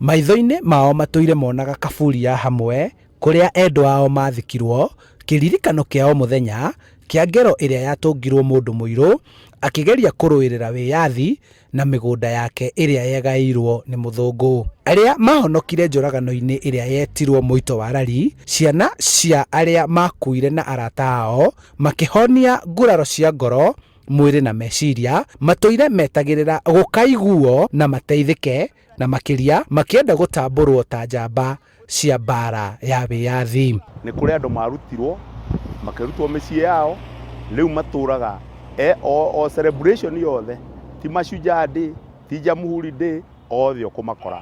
Maitho-inĩ mao matũire monaga kaburi ya hamwe kũrĩa endwa ao mathikirwo, kĩririkano kĩa o mũthenya kĩa ngero ĩrĩa yatũngirwo mũndũ mũirũ akĩgeria kũrũĩrĩra wĩyathi na mĩgũnda yake ĩrĩa yegaĩirwo nĩ mũthũngũ. Arĩa mahonokire njũragano-inĩ ĩrĩa yetirwo Mũito wa Rari, ciana cia arĩa makuire na arata ao makĩhonia nguraro cia ngoro, mwĩrĩ na meciria, matũire metagĩrĩra gũkaiguo na mateithĩke na makĩria makĩenda gũtambũrwo ta njamba cia mbaara ya wĩyathi. Nĩ kũrĩ andũ marutirwo makĩrutwo mĩciĩ yao, rĩu matũraga e, o, o celebration yothe ti Mashujaa Day, ti Jamhuri Day, othe ũkũmakora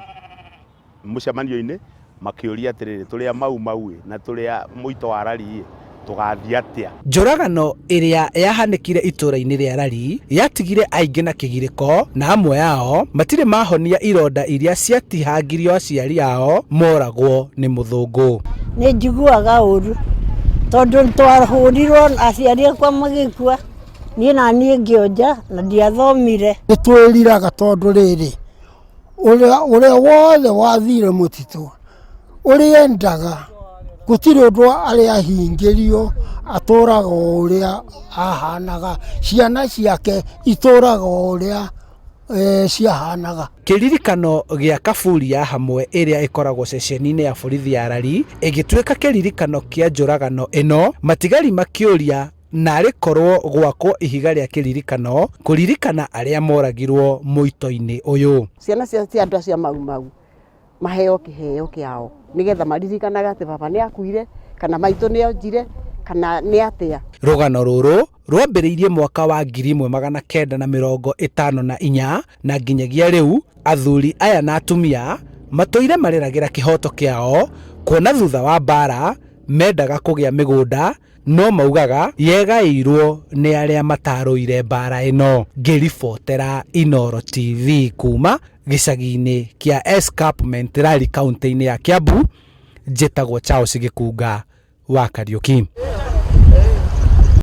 mũcemanio-inĩ makĩũria atĩrĩrĩ, tũrĩ a Mau Mau ĩ na tũrĩ a Mũito wa Rari ĩ, tũgathiĩ atĩa? Njũragano ĩrĩa yahanĩkire itũra-inĩ rĩa Rari yatigire aingĩ na kĩgirĩko na amwe ao matirĩ mahonia ironda iria ciatihangirio aciari ao moragwo nĩ mũthũngũ. Nĩ njiguaga ũru tondũ twahũrirwo aciari akwa magĩkua, niĩ na niĩ ngĩonja na ndiathomire. Nĩ twĩriraga tondũ rĩrĩ, ũrĩa ũrĩa wothe wathire mũtitũ ũrĩa endaga gũtirĩ ũndũ arĩ ahingĩrio, atũraga o ũrĩa ahanaga, ciana ciake itũraga o ũrĩa ciahanaga. Kĩririkano gĩa kaburi ya hamwe ĩrĩa ĩkoragwo ceceni-inĩ ya borithi ya Rari ĩgĩtuĩka kĩririkano kĩa njũragano ĩno, matigari makĩũria Naarĩ korwo gwakwo ihiga rĩa kĩririkano kũririkana arĩa moragirwo mũito-inĩ ũyũ. Ciana cia andũ acio a Mau Mau maheo kĩheo kĩao nĩgetha maririkanage atĩ baba nĩ akuire kana maitũ nĩ onjire kana nĩ atĩa. Rũgano rũrũ rwambĩrĩirie mwaka wa 1954 na nginyagia rĩu athuri aya na atumia matũire marĩragĩra kĩhoto kĩao kuona thutha wa mbara mendaga kũgĩa mĩgũnda no maugaga yegaĩirwo nĩ arĩa matarũire mbara ĩno. Ngĩribotera Inooro TV kuma gĩcagi-inĩ kĩa Escarpment Rari kaũntĩ-inĩ ya Kiambu, njĩtagwo Charles Gĩkunga wa Kariũki.